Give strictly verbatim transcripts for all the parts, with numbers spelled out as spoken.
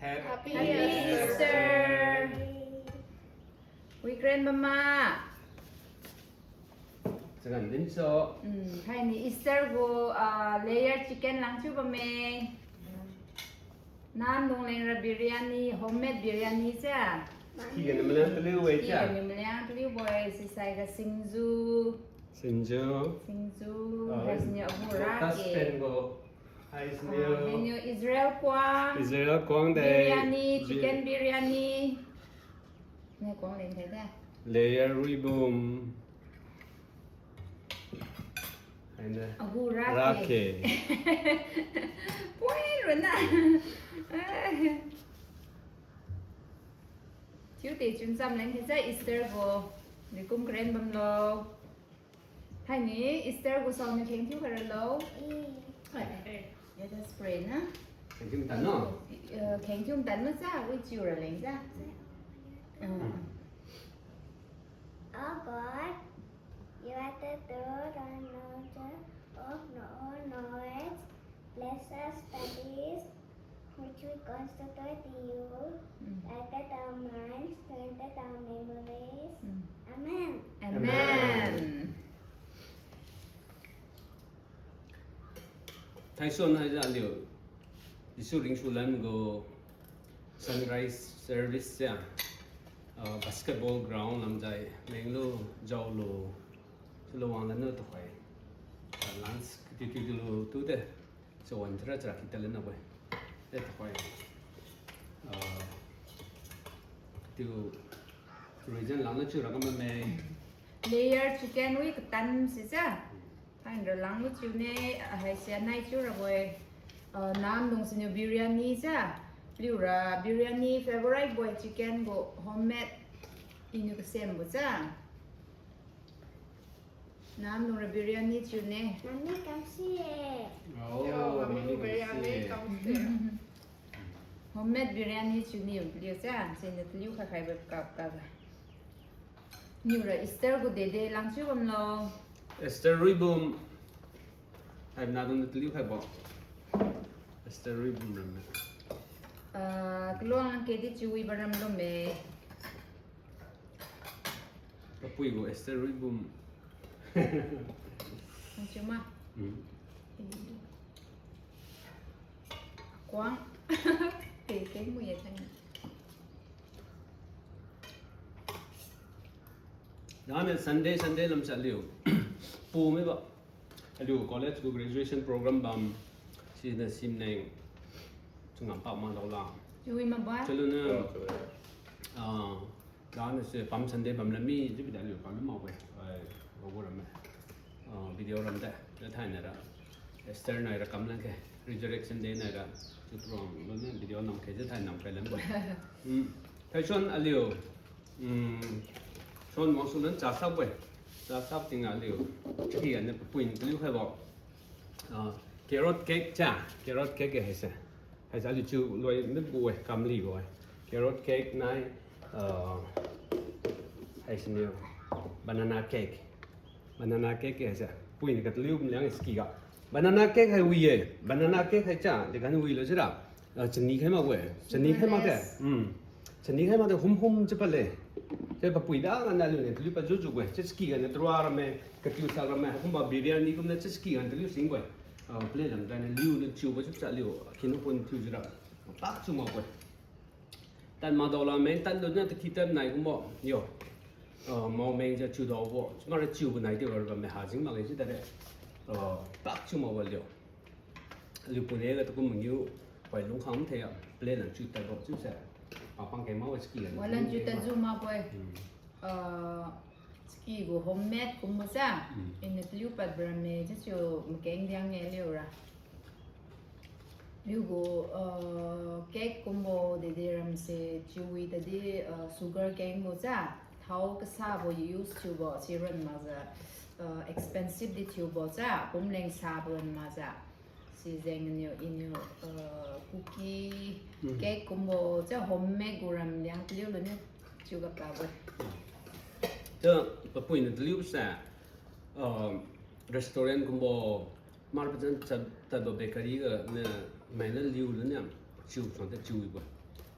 Happy Easter. Wikren mama. Chagan din so. Hmm, haini Easter gu, ah, layer chicken langchiu bamme. Namdung lengra biryani, homemade biryani cha. Ki ga ni maliang taliu we cha. Ki ga ni maliang taliu we, sisai ga singju. Singju. Singju. Ah, haisiniu agu lotus ra ke. Pen go. Haisiniu. Ah, hainiu Israel kuang. Israel kuang de. Biryani, bi- chicken biryani. Ne kuang leng khai de. Layer ruibum. Haine. Agu ra ke. Ra ke. Poi runa. Chiu te chun cham leng khai cha Easter gu. Dikum kren bamlo. Haini Easter gu saoniu kheng thiu khairalo. Hai, let us pray na. Kheng thiu mtan no? Eh, kheng thiu mtan ma cha, wi chiu ra leng cha. Uh. Oh God, you are the Lord and Lord of all knowledge. Bless us studies which we consecrate to you, lighten our minds, strengthen our memories. Amen. Amen. Thaisuan haija aliu Jesu ringsulan gu sunrise service ja, ah, basketball ground lamjai menglu jaolu, chiulo wang lanu tuhoi, ah, lunch katiutiu lu tu de. Chawan chara chara kita lena we. Eh, tuhoi. Ah, tiu region langna chiura kamame. Layer chicken wi katan si cha. Hainra langlu chiune, haise nai chiura we. Ah, namdung siniu biryani cha. Liura biryani favorite bo-e chicken gu homemade iniu kasembo cha. Namdungra biryani chiune. Mami kamsi e. Oh, yo, mami biryani kamsi e. Homemade biryani chiuniu paliu cha, siniu taliu khakhaibo kap kap ga. Niura Easter gu dede langchiu bamlo. Esther Ruibum. Haibnadung taliu khaibo. Esther Ruibum ram. Ah, kaluang kedi chiuwi baram lume. Papui gu Esther Ruibum. Nchima. Kuang. Kei, kei mu ye tang. Dane Sunday, Sunday lamsa aliu. Pu mibo. Aliu college gu graduation program bam. Sina simneng. Chungam pa ma daola. Chiuwi mabo. Chaluna. Ah, Dane se Palm Sunday bam lami, chiubi da aliu kalu makbo-e. Ai, bagu ramme. Ah, video ramde, de thainai ra. Esther naira kamlang khe, Resurrection Day naira. Chiu program lune video namkhe, de thai namkhai lambo-e. Hmm. Thaisuan aliu. Hmm. Suan wangsu lan chasakbo-e. Chasak tingga aliu. Chiu ane papuin taliu khaibo. Ah, carrot cake cha, carrot cake haise. Haise aliu chiu loi mibo-e, kamlibo-e. Carrot cake nai, ah, haisiniu banana cake. Banana cake haise. Puini kataliu mliang siki ga. Banana cake hai wi-e. Banana cake hai cha, degan wilo sira. Ah, chani khai makbo-e. Chani khai makde. Hmm. Chani khai makde hum hum chiu pale. Chiu papui dana aliu niu taliu pajujubo-e. Chiu siki ganiu tarwa ramme, katiu sak ramme, kumbo biryani kumniu chiu siki ganiu taliu singbo-e. Ah, plate lam ganiu liuniu chiubo chiu cha liu, akhin phun thiu jira. Pak chiu makbo-e. Tan madaola meng tan luniu takhi tan nai kumbo. Yo. Ah, mao mengjiu chiudaobo. Chimara chiubo nai di ra bamme hajing makge chiu tade. Ah, pak chiu makbo liu. Aliu pune ga takum mangiu, poi lungkhang thei a, plate lan chiu tadbo chiuse. Papang keng makbo siki lan. Walan chiu tadjiu makbo-e. Hmm. Ah, siki gu homemade kumbo cha. Hmm. Iniu taliu pad ramme chiu chiu makeng diang-e liura. Liugu, ah, cake kumbo dede ramse chiuwi tadi, ah, sugar cane bo cha. Thao kasabo use thiubo si ran makjiu, ah, expensive di thiubo cha. Pumleng sabo ran makjiu. Sijengniu iniu, ah, cookie, hmm, cake kumbo cha homemade gu ram liang taliu luniu chiu ga kabo. Cha papui niu taliu sa, ah, restaurant kumbo, mar pachan cha tadbo bakery ga ne maina liu luniu chiu suante chiubo.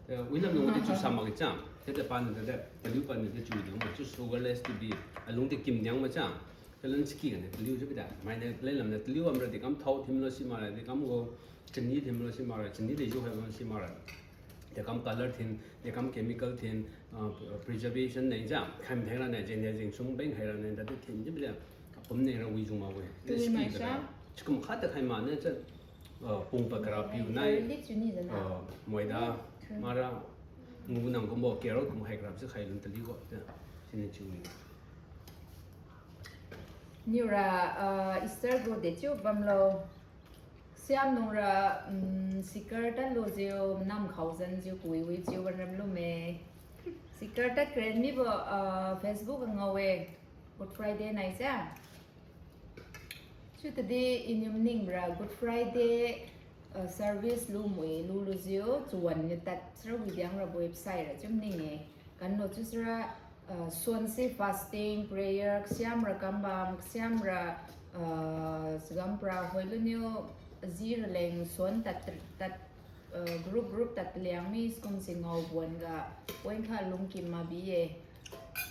Eh, winam nung di chu sa mak cha. Tete pan tete, taliu pan tete chu diang ma chu sugarless to be. Alung di kim diang ma cha. Talen siki gane taliu chu bida. Maine plan lam ne taliu amra di kam thao thim lo si mara, di kam go chini thim lo si mara, chini di ju hai lo si mara. Di kam color thin, di kam chemical thin, uh, preservation nei cha. Khaim theng ra ne, jeng ne jeng sung beng hai ra ne, da di thin ji bida. Kapum ne ra wi jung ma wi. Tui mai siki sa. Gane. Chikum khat ta khai ma ne cha. Uh, pung pa kara piu nai. Early chuni jana. Uh, moida, mara, ngu nang kumbo, carrot kum hai kara si khai lun taliu go. Cha, sini chu ni. Niura, uh, Easter gu de chiu bamlo. Siam nung ra, um, sikar ta lu jiu, nam khao zan jiu, kui wi jiu, wan ram lu me. Sikar ta kren mi bo, uh, Facebook ngau we. Good Friday nai sia. Chiu tadi iniu maning ra Good Friday, uh, service lu mui lu lu jiu, chuan ni tat sra wi diang ra website ra chiu maning e. Kan lo chiu sra, uh, suan si fasting, prayer, kasiam ra kambam, kasiam ra, uh, sagam pra hoi lu niu, aji ra leng suan tat, tat, uh, group, group tat liang mi skum si ngau buan ga, wen kha lungkim ma bi e.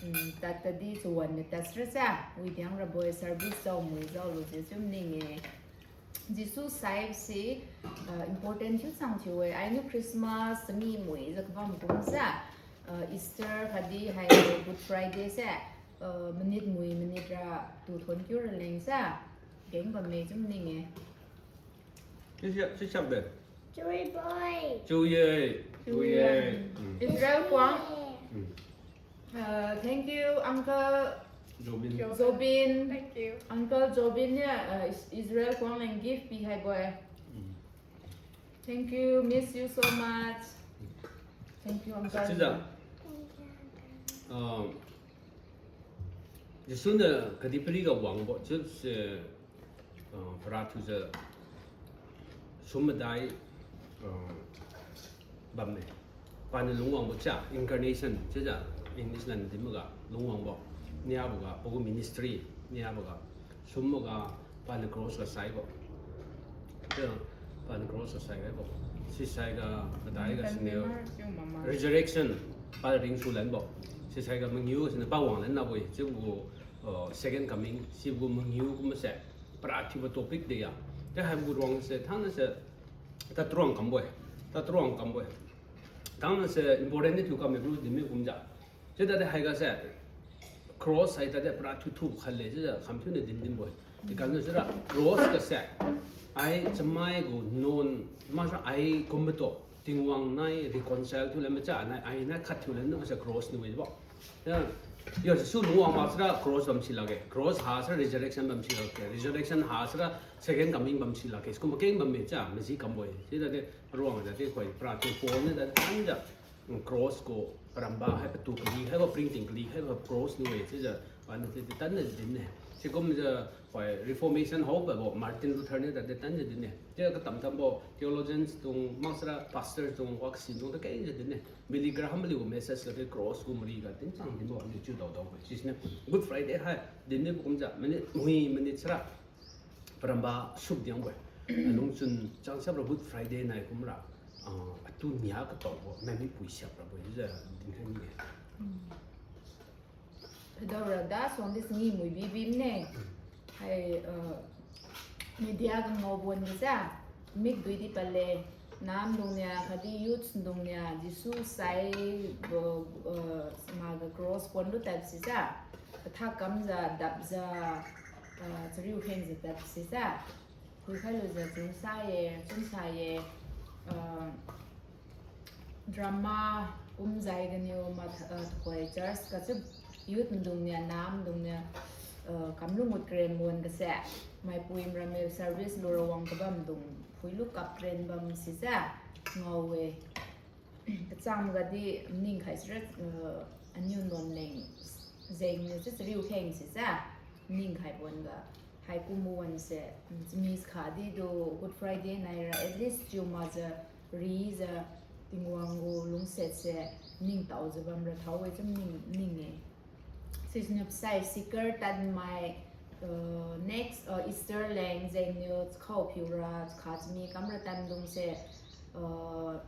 Hmm, tat tadi chuan ni tat sra sa, wi diang ra bo e service zau mui zau lu jiu chiu maning e. Jesu sai si, uh, important thiu sang thiu e. Ai niu Christmas mi mui za kabam kum sa, uh, Easter khatdi hai Good Friday se, uh, minute mui minute ra tu thon kiu ra leng sa. Geng bam me chiu maning e. Chiu siak, chiu siak de. Chui boy. Chui ye. Chui ye. Mm. Israel Kuang. Mm. Uh, thank you, Uncle Jobin. Jobin. Thank you. Uncle Jobin niu, uh, Is-, Israel Kuang leng gift pi hai bo e. Mm. Thank you, miss you so much. Thank you, Uncle. Chiujiu, uh, Jesu niu kadihpiri ga wangbo chiu se, uh, para thiujiu sum madai, uh, bamme. Paniu lungwangbo cha, incarnation, chiujiu English lan dinboga lungwangbo. Niaboga, pagu ministry, niaboga, sumboga, paniu cross ga saibo. Chiu, paniu cross ga sai gaibo. Sisai ga, madai ga siniu. Resurrection, pa ringsu lanbo. Sisai ga mangiu siniu pa wang lan nabo-e. Chiubo, uh, second coming, sibo mangiu kumbo se. Para thiubo topic de ya. Te haibo ruang se, thangna se, tatruang kambo-e. Tatruang kambo-e. Thangna se important ni thiu kamme gu dinmi kumjiu. Chiu tadi haiga se, cross hai tadi para thiuthu khatle chiujiu kham thiuniu din dinbo-e. Ikamjiu sira cross ga se, ai chamai gu nuan, maksai ai kumbato, Tingwang nai reconcile thiu lan macha, nai, ai nai khat thiu lan se cross niu-e bo. Ya, yo, Jesu lungwang maksira cross bam si lakge. Cross ha sira resurrection bam si lakge. Resurrection ha sira second coming bam si lakge. Sikum keng bamme cha, maji kambo-e. Chiu tadi ruang tadi khoi para thiu Paul niu tadi tanja, mm, cross gu paramba hai patu kali, haibo pringting kali, haibo cross niu-e, chiujiu, paniu tadi tanja dinne. Sikumjiu, khoi Reformation haopabo Martin Luther niu tadi tanja dinne. Chiu katam tambo theologians dung, maksira pastors dung, waksi dung, takengjiu dinne. Billy Graham liu message ga di cross gu mariga tingchang dinbo, aliu chiu daodaobo. Sisiniu Good Friday hai dinne kumjiu, minute, mui minute sira paramba suk diangbo-e. Alungchun chang siap ra Good Friday nai kumra, ah, atu nia kataobo, nai mipui siap rabo-e, chiujiu dinkhai mine. Kadaora da suang di singi mui bibim ne. Hai, uh, media ga ngao bon ga sa. Mikdui di pale. Namdung nia, khatdi youths dung nia, Jesu sai, uh, uh, maga cross pon lu tad si sa. Kathak kamjiu, dapjiu, uh, chariu khengjiu tad si sa. Huikhai lujiu chun sa ye, chun sa ye, uh, drama kumjai ganiu ma, uh, tuhoi church gasu youth dung nia, namdung nia, uh, kamlu ngut kren wan gase. Maipui mramme service lura wang kabamdung phuilu kap kren bam sise ngao-e. Kacham gadi ningkhai sira, uh, aniu nuan leng jengniu si chariu kheng sise ningkhai wan ga. Haikum wan se, mm, miss khadi du Good Friday naira at least chiu makjiu rijiu Tingwang gu lungsiat se ningtaojiu bamra thao-e chiu ning, ning-e. Sisiniu sai sikar tanmai, uh, next, uh, Easter leng jengniu chakhao phiura, chakha chami kamra tandung se, uh,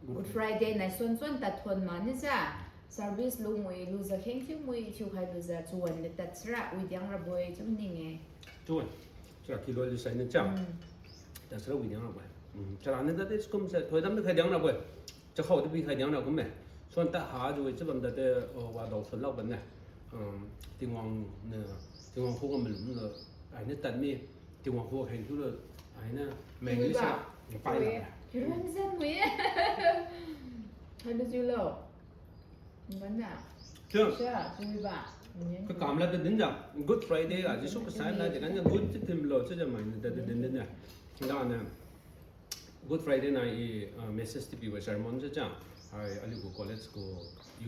Good Friday nai suan suan tad thon mani sa. Service lu mui lujiu kheng thiu mui thiu khai lujiu chuan le tad sira wi diang rabo-e chiu ning-e. Chuan. Sira kilo lu sai ni cha. Tad sira wi diang rabo-e. Chara ni tad de kum se thoidam de khai diang rabo-e. Chakhao de pi khai diang ra kum me. Suan tad ha jiu chiu bam tad de, oh, wadao suan lak bam ne. Um, Tingwang ne, Tingwang khu kam lum ne. Ai ne tad mi, Tingwang khu kheng thiu le. Ai ne, meng ni sa, pai la. Kirum zan mui. Hai lu jiu lo. Mana? Sure. Sure, sure ba. Ka kam la de din ja. Good Friday ga, Jesu Khrista na de kan good chiu thim lo, chiu ja mai na de din din ne. Ga ne. Good Friday nai i, uh, message ti pibo sermon se cha. Hai aliu gu college gu,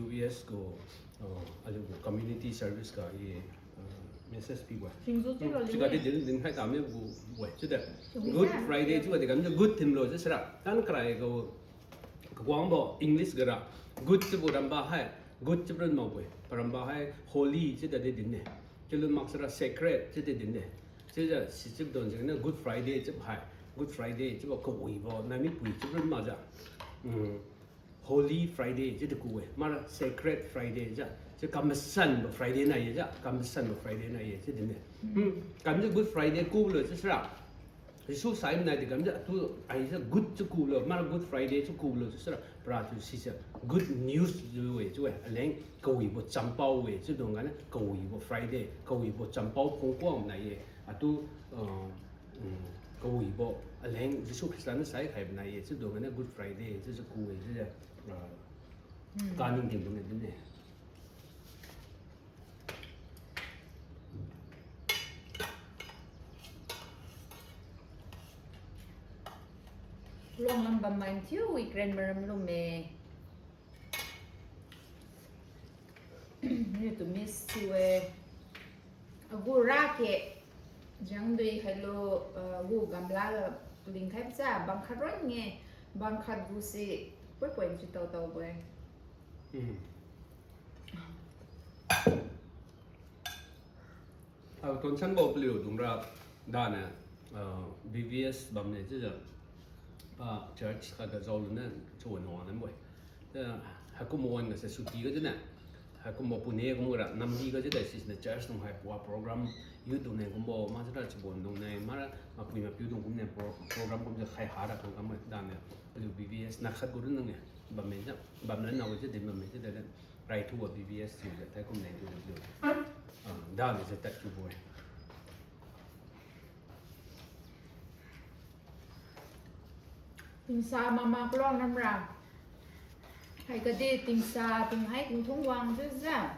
U B S gu, uh, aliu gu community service ga i, uh, message pibo. Singju ti lo. Chiu ga di din din khai ta mi gu, we, chiu de. Good Friday chiu ga di kam good thim lo chiu sira. Tan krai gu kaguang bo English ga ra. Good chiubo ramba hai. Good chiu run mao we. Paramba hai holy chiu de din ne. Chiu lun mak sira sacred chiu de din ne. Chiujiu sichiu don jengniu Good Friday chiu hai. Good Friday chiubo kawibo nai mipui chiu run makjiu. Mm, Holy Friday chiu de ku-e. Mara Sacred Friday jiu. Chiu kamasanbo Friday nai ye jiu. Kamasanbo Friday nai ye chiu din ne. Hmm, kamjiu Good Friday kulo chiu sira. Jesu sai nai di kamjiu atu ai jiu good chiu kulo. Mara Good Friday chiu kulo chiu sira. Para tu sijiu good news jiu-e chiu-e. Aleng kawibo champao-e chiu dung ganiu kawibo Friday. Kawibo champao phungkuang nai ye. Atu, uh, Mm, kawibo, aleng Jesu Khrista niu sai khaibo nai ye, chiu dung ganiu Good Friday, chiujiu ku-e, chiujiu, ah, kaning tingtung ne din ne. Luang lam bam mai thiu, i kren maram lume. Niu tu miss thiu-e. Agu rake. Jengdui khailo, uh, gu gamla ga lingkhai bicha, bangkhat ron nge, bangkhat gu si, poi poi si tao tao bo-e. Au, tonsanbo paliu dungra daniu, ah, B V S bamne chiujiu, pa church khat ga jaolune chiuwan wang lanbo-e. Chiu, haikumbo wan gase suti ga chiune. Haikumbo Pune kumbo ra namdi ga chiude sisiniu church dung hai pua program youth dung ne kumbo maksara chibon dung ne mara mapui mapiu dung kumne pro-, program kumjiu khai hara program daniu paliu B V S nakhat gu run nang-e bamme chiu bamlan nawe chiu din bamme chiu de. Raithubo B V S chiujiu thaikum ne chiujiu. Ah, daniu se tad chiubo-e. Tingsa mama kalo namra. Hai kadi tingsa tinghai tingthung wang chiujiu.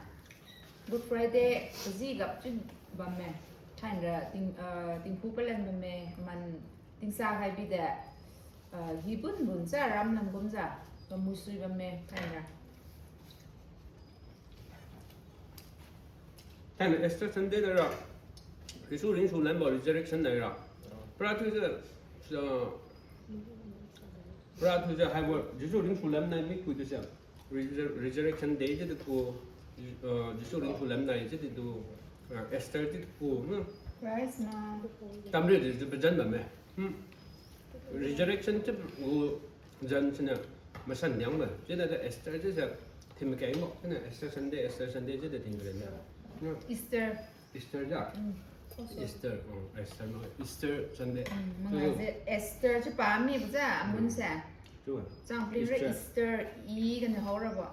Good Friday kaji gap chiu bamme. Thainra ting, ah, tingphu palan bamme, man tingsa hai bide, ah, hibun bun sa ram lam kumjiu. Kamui sui bamme, thainra. Thainai Easter Sunday naira, Jesu ringsu lanbo resurrection naira. Para thiujiu, ah, para thiujiu haibo Jesu ringsu lam nai mipui tu se. Resur-, resurrection day chiu deku, ah, Jesu ringsu lam nai chiu detu, ah, Easter chiu deku, hmm. Tamriu de pajan bamme. Hmm. Resurrection chiu gu zan siniu masan diangbo. Chiuda Easter chiuse thin makengbo. Chiuna Easter Sunday, Easter Sunday chiude thin renda. Easter. Easter ja? Easter, oh, Easter no, Easter Sunday. Mangase Esther chiu pami bojiu amun se. Changpli ra Easter i ganiu haorabo.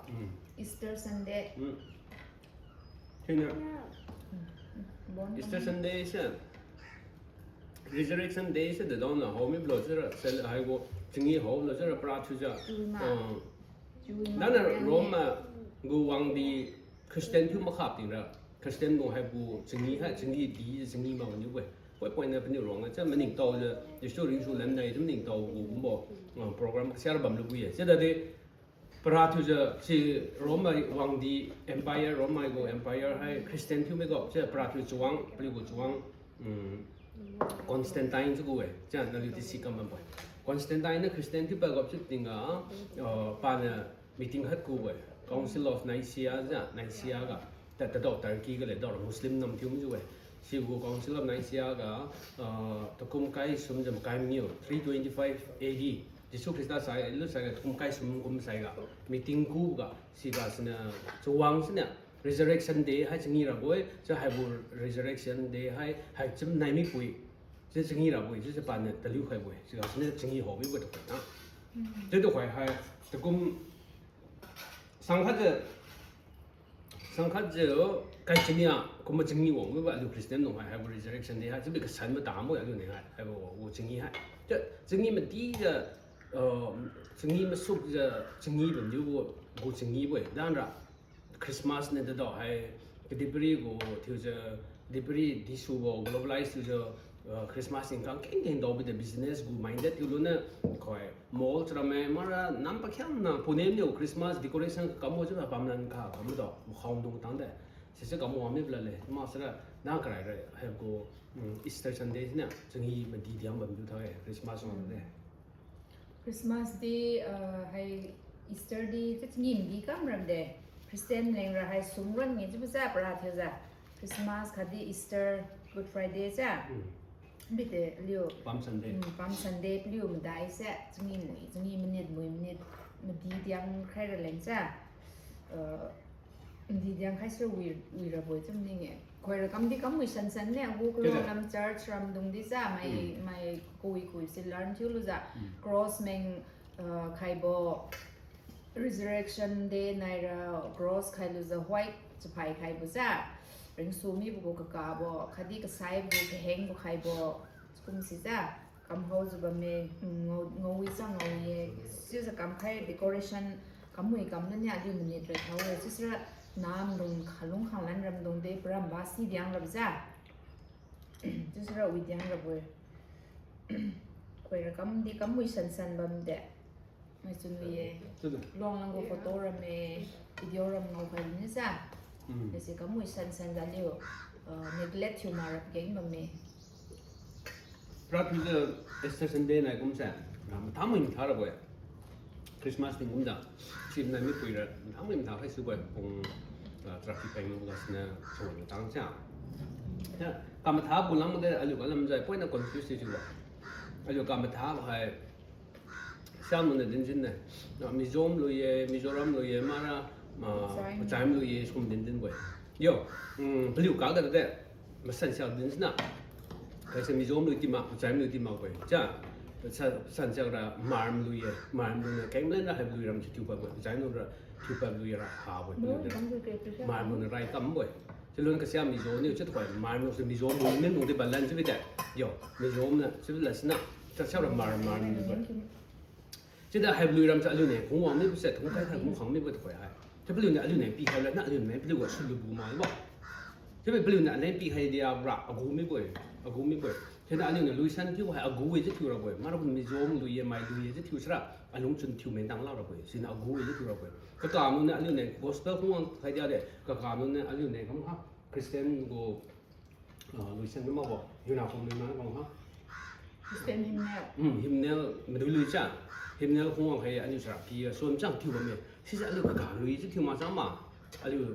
Easter Sunday. Chiuna Easter Sunday se Resurrection Day se dedaona hao mibo lo chiura, sel haibo chingi haolo chiura para thiujiu. Nana Rome ma gu wangdi Christian thiu makhap tingra. Christian gu haibo chingi ha, chingi di, chingi mak niu-e. Poi poina paniu ruangga chiu maningtaojiu, Jesu ringsu lamnai chiu maningtao gu kumbo, ah, program kasiara bamlu gu-e. Chiudadi, para thiujiu si Rome wangdi empire, Rome gu empire hai Christian thiu migo, chiu para thiu chawang, paliu gu chawang, Constantine chiu gu-e, chiu naliu di si kam bambo-e. Constantine niu Christian thiu pabo chiu tingga, ah, paniu meeting khat ku-e, Council of Nicaea, chiu Nicaea ga, ta, tadao Turkey ga le, daora Muslim nam thiu mijiu-e. Sigu Council of Nicaea ga, ah, takum kai sumjiu makai mangiu, three twenty-five A D, Jesu Khrista sai, lu saiga kum kai sum kum saiga, meeting kuga, siga siniu, chawang siniu, Resurrection Day hai changi rabo-e, chiu haibo Resurrection Day hai, hai chim nai mipui, chiu changi rabo-e, chiujiu paniu taliu khaibo-e, siga siniu changi hao mibo tuhoi na. Chiu tuhoi hai, takum, sangkhat jiu, sangkhat jiu, kai chania, kumbo changi wang mibo aliu Christian nung hai, haibo Resurrection Day hai, chiubi kasan mata bo aliu ni hai, haibo gu changi hai. Chiu, changi madi jiu, uh, changi masuk jiu, changi bamniu gu, gu changi bo-e, danra. Christmas niu tadao hai, kadihpiri gu thiujiu, kadihpiri disubo, globalize thiujiu, uh, Christmas tingkang keng keng daobi de business gu minded thiu luniu, khoi, mall charamme, mara, nam pakhiangna, punem niu Christmas decoration kambo chiu pamlan ka, kambo dao, makhaodung tang de. Sise kambo wang mi pala le, masara, na karai rai, haibo gu, mm, Easter Sunday siniu, changi madi diang bamniu tha-e, Christmas wang de. Christmas di, ah, hai Easter di chiu changi madi kam ram de. Christian lengra hai sum ran nge chiubo jiu para thiujiu. Christmas khatdi Easter, Good Friday jiu. Bide aliu Palm Sunday. Mm, Palm Sunday paliu madai se, changi mui, changi minute mui minute madi diang khai raleng jiu. Uh, madi diang khai sira wi, wi rabo-e chiu maning-e. Khoira kam di kam wi sansan ne, agu kalong lam church ramdung di jiu, mai, mai kawi kawi se learn thiu lujiu. Cross meng, uh, khaibo, Resurrection Day naira cross khai lujiu white chaphai khaibo jiu. Ringsu mibo gu kakabo, khatdi kasaibo gu kahengbo khaibo, chikum sijiu. Kamhaojiu bamme, mm, ngao, ngaowi sa ngaowi-e. Chiujiu kamkhai decoration, kamwi kamna nia aliu minute ra thao-e. Chiusira namdung khalung khanglan ramdung de paramba si diang rabo jiu. Chiusira wi diang rabo-e. Khoira kam di kamwi sansan bamde. Maichun wi-e. Luang lang gu photo ramme, video ram ngaokhai ni sa. Haise kamwi sansan jiu aliu, ah, neglect thiu mak rap geng bamme. Pra thiujiu Easter Sunday nai kumse, ah, matha mui matha rabo-e. Christmas tingkumjiu, si nai mipui ra matha mui matha khai suboi pung, ah, traffic peng gasiniu chawang tang sia. Ya, kamatha bulam de aliu kalamjiu poina confuse thiubo. Aliu kamatha hai Siam muna dinjin ne. Ah, Mizo lui-e, Mizoram lui-e, mara, ah, Pachaim lui-e, sikum dindinbo-e. Yo, mm, paliu kak ga de, masan siak din sina. Kaise Mizoram lui timak, Pachaim lui timakbo-e. Cha, sa, san siak ra Hmar lui-e, Hmar lui ne, keng malen ra hai lui ram si thiupabo-e, Pachaim lui ra thiupad lui ra habo-e. Hmar lui ne rai kambo-e. Chalun kasia Mizo niu chiu tuhoi Hmar lui se Mizo lui min lungdi balan chiu bide. Yo, Mizo na chiu la sina. Cha siak ra Hmar, Hmar lui-e. Chiudi hai lui ram sa aliu ne, kungwang mibo se, kung kai khai kung khang mibo tuhoi hai. Chiu paliu ne aliu ne pikhai lana aliu ne paliu ga sulubo makbo. Chiu paliu ne aliu ne pikhai dia ra agu mibo-e, agu mibo-e. Chiudi aliu ne luisan thiu hai agu-e chiu thiu rabo-e. Mara kum Mizo lui-e, mai lui-e chiu thiu sira, alungchun thiu mendang la rabo-e. Siniu agu-e chiu thiu rabo-e. Kakam niu aliu ne gospel kungwang khai dia de. Kakam niu aliu ne kam ha Christian gu Ah, luisan na makbo, hiuna kum lui na kam ha. Christian hymnal. Hmm, hymnal, madui lui cha. Hymnal kungwang khai aliu charaky, ah, suan chang thiu bamme. Sise aliu kaga lui chiu thiu mak chang ma. Aliu,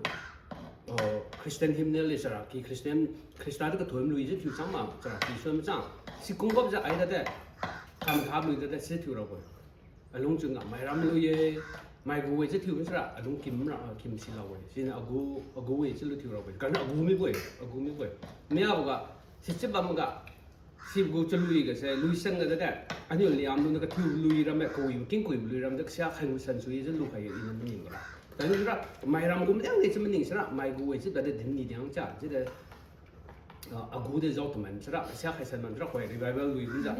ah, Christian hymnal le charaky, Christian, Khrista tu kathon lui chiu thiu chang ma, charaky suan chang. Sikum gap jiu ai dade. Kam thap lui dade, si thiu rabo-e. Alungchun ga mairam lui-e, maigu-e chiu thiu sira, alung kim ra, kim si la-e. Siniu agu, agu-e chiu lu thiu rabo-e. Kani agu mibo-e, agu mibo-e. Miaboga, sichiu bamga, sigu chalui gase, luisan ga dade. Aniu liam luniu kathiu lui ramme, kawibo, kingkuibo lui ram de, kasia khai gu san sui-e chiu lukhai-e iniu maning ga ra. Tani sira, mairam gu maliang de chiu maning sira, maigu-e chiu dade din ni diang cha, chiude Ah, agu de jao taman sira, sia khai san man sira khoi revival lui kumjiu.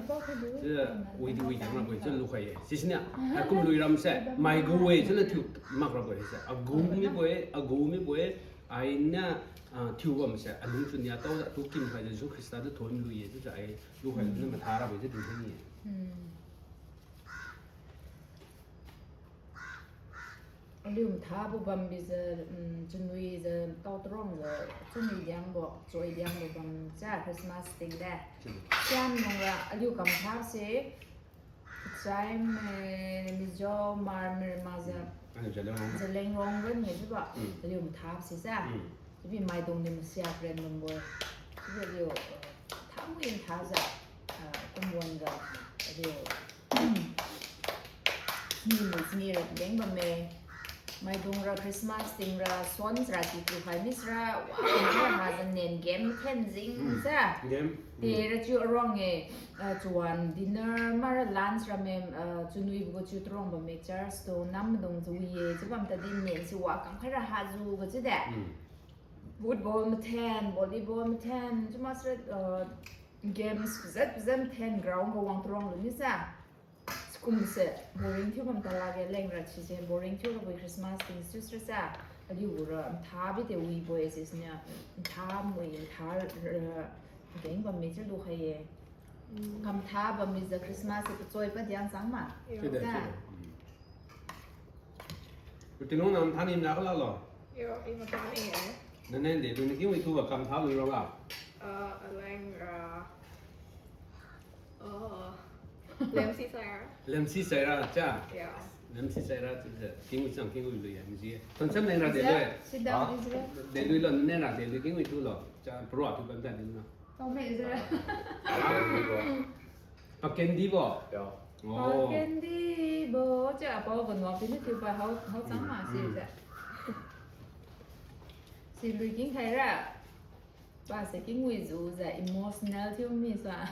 Chiujiu, wi di wi diang rabo-e, chiu lukhai-e. Sisiniu, haikum lui ramse, maigu-e, chiu la thiu mak rabo-e se. Agu mibo-e, agu mibo-e, ainiu, ah, thiu bamse, alungchun nia taojiu, tu kim khaijiu, Jesu Khrista tu thon lui-e, chiujiu ai lukhai luniu matha rabo-e, chiu din ni-e. Aliu mathabo bambijiu, um, chunwijiu, tao tarongjiu, chunwi diangbo, choi diangbo bam cha Christmas tingde. Siam nungra aliu kamthase, Pachaim, eh, Mizo, Hmar, Hmar makjiu, Zeliangrong, Zeliangrong ran-e chiubo, aliu mathabse ja. Chiubi maidungniu masiak ren bambo-e. Chiubi aliu, eh, thamwi thajiu, eh, kumwanga, aliu, Ni mu sini ra geng bamme. Maidung ra Christmas ting ra, swan ra ti tu khai mi sira, wa, ha, ha, zan nen game tenzing sa. Game. Tera chiu aruang e, ah, chuan dinner mara lunch ra me, ah, chunwi gu chiu truang bamme church tu nam dung chiu ye, chiu bam tadi nen si wa kam khai ra ha zu ga chiu de. Football mathen, volleyball mathen, chiu ma sira, ah, games pazat pazat mathen ground ga wang truang lu ni sa. Sikum se, boring thiu bam ta lak ge leng ra chi se, boring thiu ra bui Christmas ting chiu sira sa. Aliu gu ra, ntha bi te wi boi se siniu, ntha mui, ntha, ra, geng bam me chiu lu khai ye. Kam tha bam mi za Christmas se pachoi pa diang chang ma. Chiu de, sa. Chiu de. Kutinung nang tha ni na kala lo? Yo, i matha ni e. Nane de, lu ni kiwi tu ba kam tha lu rong la? Uh, alang ra. Oh. Lemsi saira. Lemsi saira, cha? Yeah. Lemsi saira, cha, cha. King wi chang, king wi lu ya, mi ji. Tonsam neng ra de lu. Sit down, Israel. De lu lo, neng ra de lu, king wi tu lo. Cha, pro tu kan ta de lu. Tau me Israel. Pa candy bo? Yeah. Oh. Pa candy bo, cha, pa bo nuak ni thiu pa hao, hao chang ma si, cha. Si lui king khai ra. Pa se king wi zu za emotional thiu mi sa.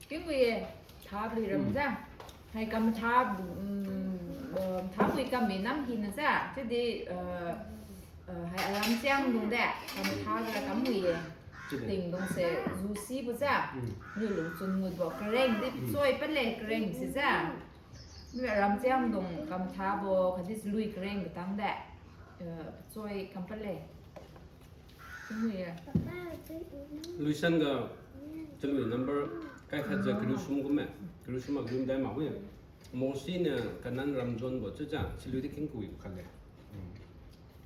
King wi e, thap lui ram za. Hai kam thap, um, um, thap wi kam mi nam hina za. Chiudi, uh, uh, hai aram chiang dung de, kam thap ra kam wi e. Chiudi. Ting dung se zu si bo za. Niu lungchun ngut bo kareng di choi pa le kareng si za. Niu aram chiang dung kam thap bo khatdi lui kareng katang de. Uh, choi kam pa le. Luisan ga chalui number kai khat jiu kariu sum kumme. Kariu sum a kariu dai mak wi. Mosi niu Kanan ram jon bo chiujiu chalui di king kui khat le.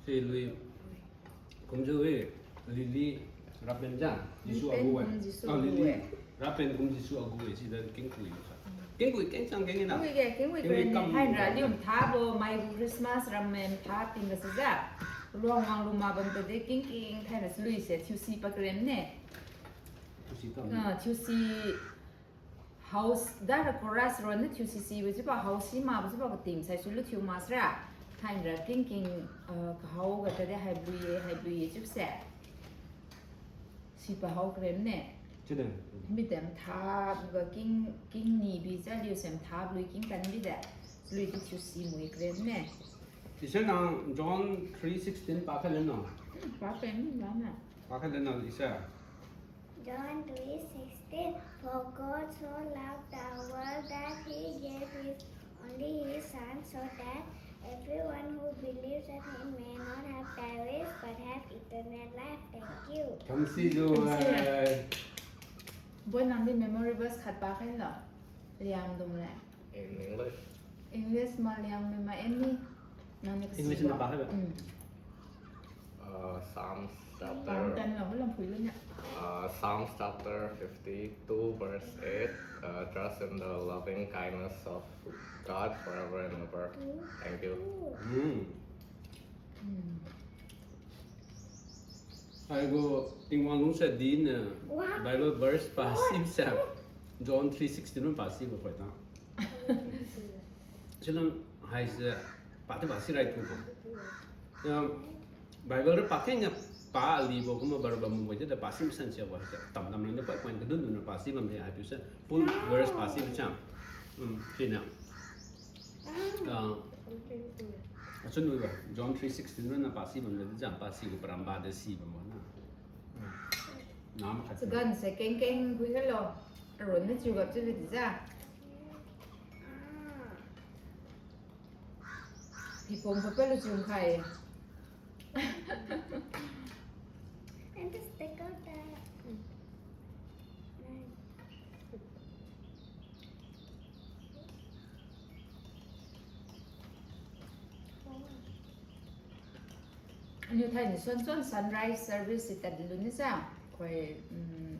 Chalui kumjiu wi Lily Rapen jiu Jesu agu wi. Ah, Lily Rapen kum Jesu agu wi sida king kui. King kui keng chang keng ina. King kui ge, king kui keng kam hai ra liu mtha bo mai gu Christmas ram me mtha ting ga sijiu. Luang wang lu ma bam tadi king king thaina chalui se thiusi pa karen ne. Thiusi pa. Ah, thiusi house da ra chorus ro ni thiusi si bo chiu pa house si ma bo chiu pa kating sai su lu thiu ma sira. Thaina king king, ah, kahao ga tadi hai bui ye, hai bui ye chiu se. Si pa hao kren ne. Chiu de. Mi de mtha ga king, king ni bi jiu liu se mtha lui king kan bi de. Lui di thiusi mui kren ne. Isa nang John three sixteen pa kha le no? Hmm, pa pen mi ba na. Pa kha le no isa. John three sixteen, "For God so loved the world that he gave his only his Son, so that everyone who believes in him may not have perish but have eternal life." Thank you. Kamsi jiu, eh. Bo nang di memory verse khat pa khen lo. Liang dung le. In English. English ma Liang mi ma any. Nang ni English na pa khen lo. Mm. Uh, Psalms chapter, uh, Psalms chapter fifty-two, verse eight. Uh, "Trust in the loving kindness of God forever and ever." Thank you. Mm. Mm. Haigu Tingwang lungsa din, uh, Bible verse pa si sa John three sixteen pa si bo khoi ta. Silam haise pati pasi rai tu ko. Ya, Bible ra pakeng ya pa alibo kumbo barba mungbo jida pasi masan sia wa sa. Tam tam rang de pa point kadun dun pasi bam de hai tu sa. Full verse pasi bam sa. Hmm, sina. Ah, achun wi ba, John three sixteen na pasi bam de jam pasi ko paramba de si bam na. Hmm. Nam khat. Sagan se keng keng gui ga lo. Aron na chiu gap chiu le di ja. Ipom papa lu chiu khai. And just take out the, mm. Aniu thaini suan suan sunrise service si tadlu ni sa. Khoi, mm,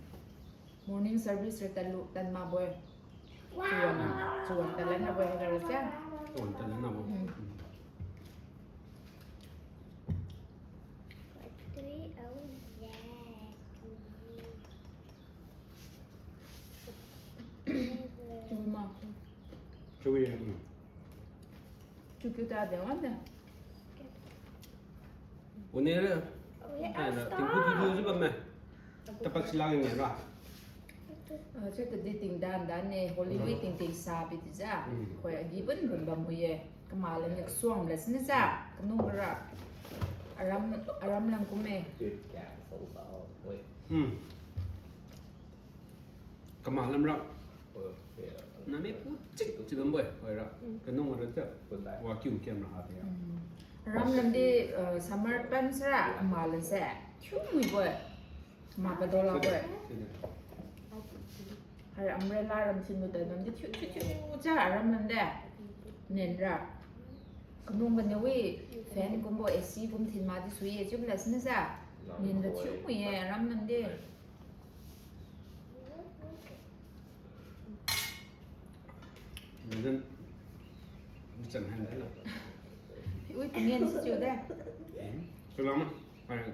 morning service ra tadlu tan ma boi. Chuan, chuan talan na boi haiga ra sa. Chuan talan na boi. Mm. Three hours. Chuma. Chui, mm. Chui ta de wan de. Unere. Ai na, tingku tu tu ji bamme. Tapak silang ni ra. Ah, chui ta di ting dan dan ne, Holy Week ting ting sa bi di ja. Mm. Khoi agi bun bun bam wi ye. Kamala ni suang la sini ja. Kanung ra. Aram, aram lang kume. Mm. Kama lamra. Nami pu chik chiu bambo-e, hoira. Kanung ra cha. Wa kiu kiam ra ha de ya. Ram lamdi, eh, summer pants ra, ama lan se. Thiu mui bo-e. Ma pa do la bo-e. Hai umbrella ram thin lu da lamdi thiu thiu thiu cha ram lamde. Nen ra. Kanung ga nawi fan kumbo A C kum thin ma di sui ye chiu la sini sa. Nen ra thiu mui ye ram lamdi. Nizan, nizan han dala. Ui, tinggen si chiu de. Hmm. Salam. Hai.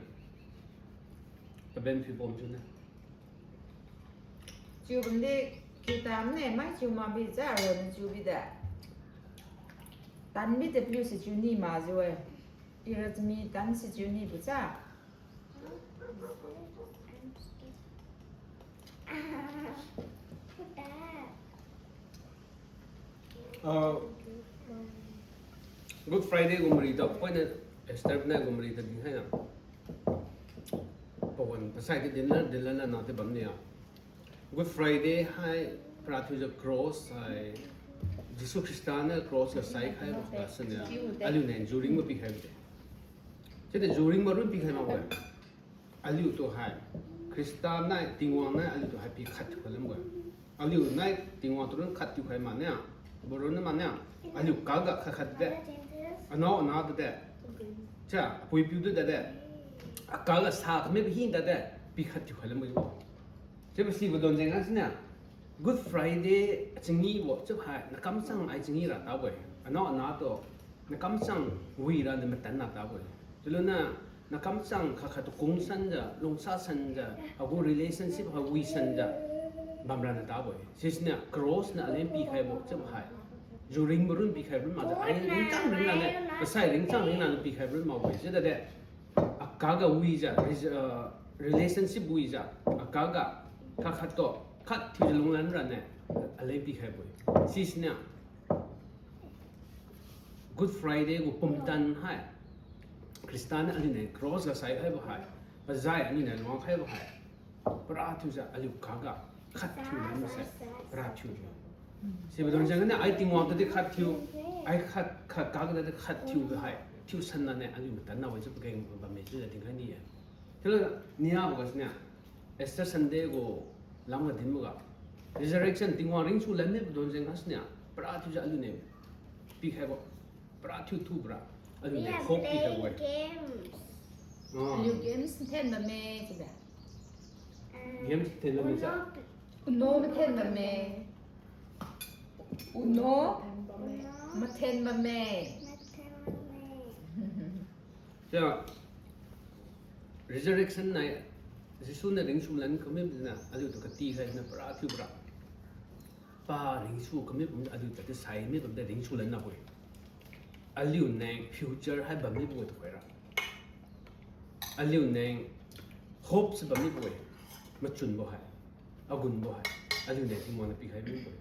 Taben phi bom chiu ne. Chiu bam de, chiu tam ne, mai chiu ma bi ja ro ne chiu bi de. Tan bi de paliu si chiu ni ma jiu-e. Ira chami tan si chiu ni bu ja. Ah, Good Friday gu mari tao, poina Easter nai gu mari tao dinkhai na. Pawan pasai di dinna, dinna na na te bam ni ya. Good Friday hai, para thiujiu cross hai, Jesu Khrista niu cross ga saikhai ga siniu, aliu niu juring ma pikhai de. Chiudi juring ma run pikhai ma we. Aliu tu hai, Khrista nai, Tingwang nai, aliu tu hai pikhat thiukhai lam we. Aliu nai, Tingwang tu run khat thiukhai ma nia, bo run ma nia, aliu kaga khat khat de, anao ana de de, cha, apui piu de de, akaga sa kami pa hin de de, pikhat thiukhai lam we. Chiubo sibo don jeng ga siniu, Good Friday chingi bo, chiu hai, nakamchang ai chingi ra tabo-e. Anao ana tu, nakamchang wi ra ni matan na tabo-e. Chiulo na, nakamchang khat khat tu kung sanjiu, lungsa sanjiu, agu relationship ha wi sanjiu, bamra na tabo-e. Sisiniu, cross niu aleng pikhai bo, chiu hai. Juring bo run pikhai run makjiu, ai ringchang ringna ne, pasai ringchang ringna ne pikhai run makbo-e. Chiu de de, akaga wijiu, re-, ah, relationship wijiu, akaga, khat khat tu, khat thiujiu lunglan ra ne, aleng pikhai bo-e. Sisiniu, Good Friday gu pumtan hai, Khrista niu aliu niu cross ga saikhaibo hai, pazai aliu niu luangkhaibo hai, para thiujiu aliu kaga khat thiu lam se, para thiujiu. Sibo don jeng niu ai Tingwang tu di khat thiu, ai khat, khat kaga di khat thiubo hai, thiu sanna ne aliu matan na we chiu pageng bamme chiujiu dinkhai ni ye. Chiulo niabo ga siniu, Easter Sunday gu lamga dinbo ga, resurrection Tingwang ringsu lan mibo don jeng ga siniu, para thiujiu aliu niu pikhaibo, para thiu thiubora, aliu niu hope pikhaibo-e. Ah. Aliu games mathen bamme chiude. Games mathen bamme cha. Uno mathen bamme. Uno mathen bamme. Cha, resurrection nai, Jesu niu ringsu lan kami bina, aliu tu katikhai na para thiubora. Pa ringsu kami bam aliu tadi sai mi bamde ringsu lan na bo-e. Aliu niu future hai bam mibo-e tuhoira. Aliu niu hope si bam mibo-e. Machunbo hai, agunbo hai, aliu niu Tingwang niu pikhai mibo-e.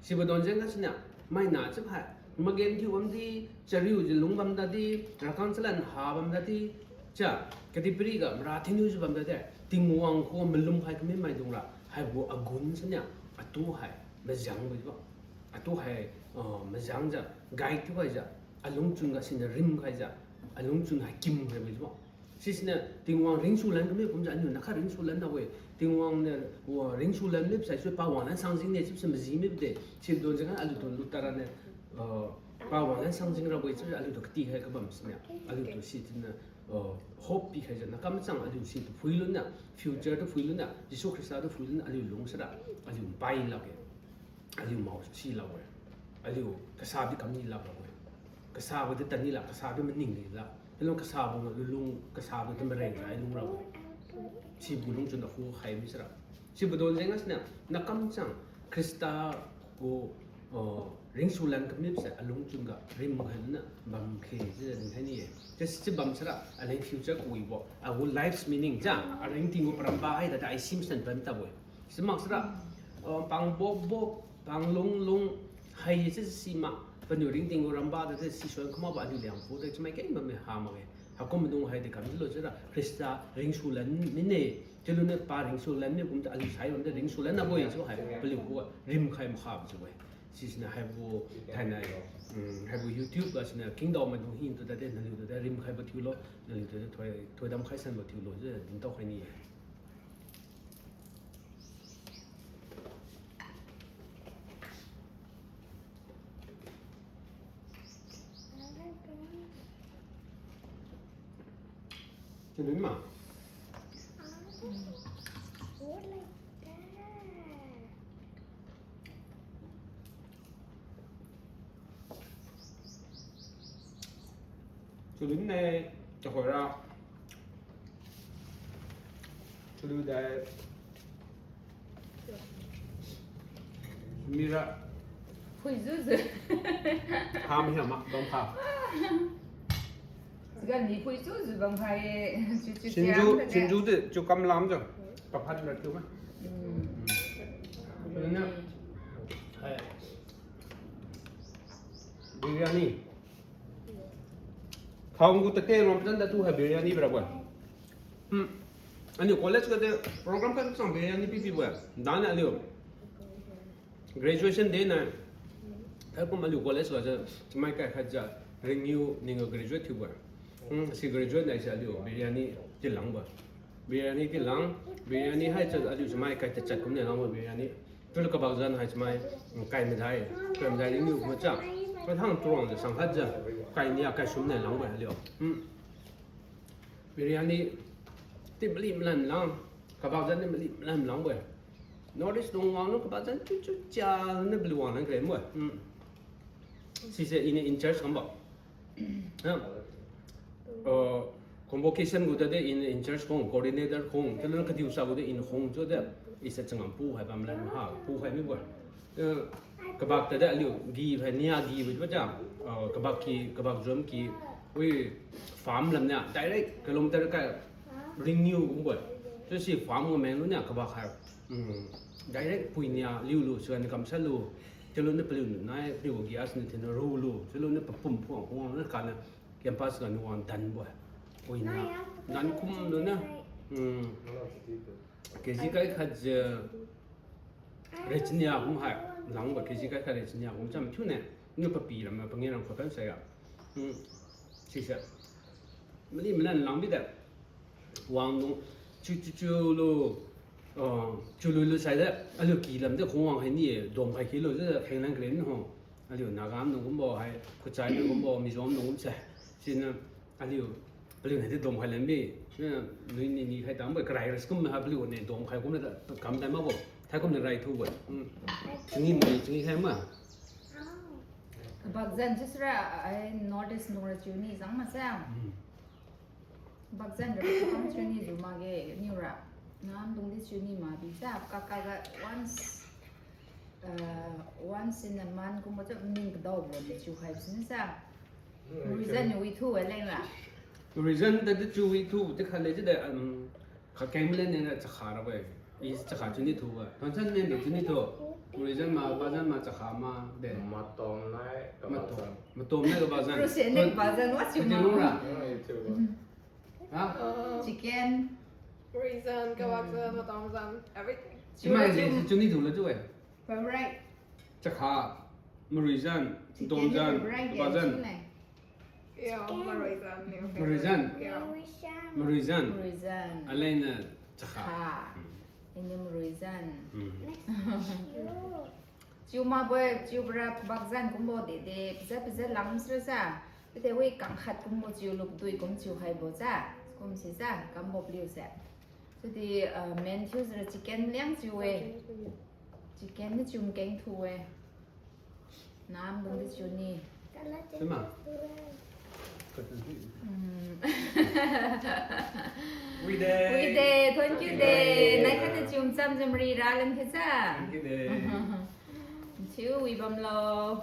Sibo don jeng ga siniu, maina chiu hai, magenthiu bamdi, chariujiu lung bam dadi, rakang chalan ha bam dadi, cha, kadihpiriga mara thinlujiu bam dadi, Tingwang khuga malum hai kami maidungra, haibo agun siniu, atu hai majangbo jibo. Atu hai, ah, majangjiu, guide thiukhaijiu, alungchun ga siniu rimkhaijiu, alungchun hai kimkhaibo jibo. Sisiniu Tingwang ringsu lan kami kumjiu aliu niu khat ringsu lan na we. Tingwang niu wa ringsu lan mip sai su pa wanglan sangjing ne chiubo si maji mipde. Sibo don jeng ga aliu tu lutara niu, ah, pa wanglan sangjing rabo-e chiujiu aliu tu katikhai kabam siniu, aliu tu siniu, ah, hope pikhaijiu nakamchang aliu situ phuilun niu, future tu phuilun niu, Jesu Khrista tu phuilun niu aliu lung sara, aliu pai lakge. Aliu mao si lakge. Aliu kasabo kam ni lak lakge. Kasabo di tan ni lak, kasabo maning ni lak. Helo kasabo lulung, kasabo di mareng sai lung lakge. Sibo lungchun akhu khai mi sara. Sibo don jeng ga siniu, nakamchang Khrista gu Oh, ringsulan kamip se alungchun ga rim khai na bam khe ji din khai ni ye. Just si bam sara, aleng future kawibo, agu life's meaning ja, aringting gu paramba hai da, da ai sim san pan tabo. Simak sara, oh, pang bok bok, pang lung lung, hai si si ma, paniu ringting gu ramba da, da si suan kama ba aliu liang pu da, chamai keng bam me ha ma ge. Hakum dung hai de kam lo sara, Khrista ringsulan mine, chiulu ne pa ringsulan ne kum ta aliu sai bam da ringsulan na bo ye, so hai, paliu gu rim khai ma ha bo so hai. Sisiniu haibo thainai, um, haibo YouTube ga siniu Kingdom maidung hin tu tade, naliu tu tade rim khaibo thiulo, naliu tu tade thoi, thoidam khai sanbo thiulo, je dintao khai ni. Chalun ma? Chalun ne, chakhoi ra. Chalu dai. Mira. Phuijiu jiu. Ham hiam ma, bam kha. Sigan ni phuijiu jiu bam kha ye. Chiu, chiu, Sinju, chiang, sinju de, chiu kam lam jiu. Paphan ra chiu ma. Hmm. Chalun ne. Hai. Biryani. Khang gu tate rom tan da tu hai biryani bra bo. Hmm. Aliu college ga de program khat sang biryani pipibo. Dan aliu graduation day na. Thaikum aliu college ga je chamai kai khat ja renew ning graduate thiubo. Hmm, si graduate nai si aliu biryani tilang bo. Biryani tilang, biryani hai cha aliu chamai kai tachat kumne langbo biryani. Chiulu kabak zan hai chamai, mm, kai madai, kai madai ringniu kuma cha. Kathang tuang je sang khat je, kai nia kai sum ne langbo aliu. Hmm. Biryani ti mali malan lang, kabak zan ni mali malan langbo. North East dung wang lu kabak zan chu chu cha ne bali wang lang kre mo. Hmm. Sise ine in charge kambo. Ha. Uh, convocation gu tade in, in charge khong, coordinator khong, chiulu kadiu sa gu de in khong chiu de, isa changam pu hai bam lan ha, pu hai mibo. Uh, kabak tade aliu gi hai nia gi bo cha, uh, kabak ki, kabak zom ki, wi farm lam nia, direct kilometer kai ringniu kumbo. Chiu si farm gu meng lu nia kabak hai. Hmm, direct pui nia liulu, suan kam salu, chiulu niu paliu nai, paliu gas ni thin rulu, chiulu niu papum phuang phuang na kana campus ga niu wang danbo. Pui nia, dan kum lu na, hmm, K G kai khat je, rechinia kum hai, langbo K G kai khat rechinia kum cham thiu ne, niu papi ram na pangi ram khat kan sa ya. Hmm, sise. Mali malan lang bi de. Wang dung, chiu, chiu, chiu lu, uh, chiu lu lu sai de, aliu ki lam de khong wang hai ni, dom khai ki lu de, kheng lang kren ho. Aliu Nagam dung kumbo hai, Kuchai dung kumbo, Mizo dung kum sai. Siniu, aliu, aliu nai de dom khai lam bi, siniu, lui ni ni khai tam bo, karai ras kum ha aliu ne dom khai kum de, kam tai ma bo, thai kum ne rai thu bo. Hmm. Chingi ni, chingi khai ma. Kabak zan chiu sira, ai North East dung ra chiu ni zang ma sa. Hmm. Kabak zan ra kam chiu ni jiu makge, niu ra. Ngamdung di chiu ni ma bi sa, kaka ga once, uh, once in a month kumbo chiu ning kadao bo ni chiu hai sin sa. Reason ni wi thu e leng ra. Reason da di chiu wi thu, di kha le di de, um, kha keng le ne na chakha ra we. I chakha chiu ni thu we. Thon san ne de chiu ni thu. Reason ma, ba zan ma chakha ma de. Matom nai, matom. Matom nai kabak zan. Rusen ne kabak zan, what you want? Ha? Chicken. Reason, kabak zan, matom zan, everything. Chimai de chiu ni thu le chiu e. Favorite. Chakha, maruizan, chicken domzan, favorite kabazan. Chiu ne. Yeah, maruizan ni. Maruizan. Yeah. Maruizan. Maruizan. Alaina chakha. Chakha. Hmm. Ini maruizan. Hmm. Chiu ma boi, chiu bra kabakzan kumbo de de, pizat pizat lang sira sa. Pete wi kangkhat kumbo chiu lukdui kum chiu haibo sa. Kum si sa, kambo pliu se. Chiudi, ah, main thiu sira chicken liang chiu e. Chicken ni chiu makeng thu e. Nam dung di chiu ni. Sima. Hmm. Wi de. Wi de, thank you de. Nai khat chiu cham jam ri ra lan khe sa. Thank you de. Chiu wi bamlo.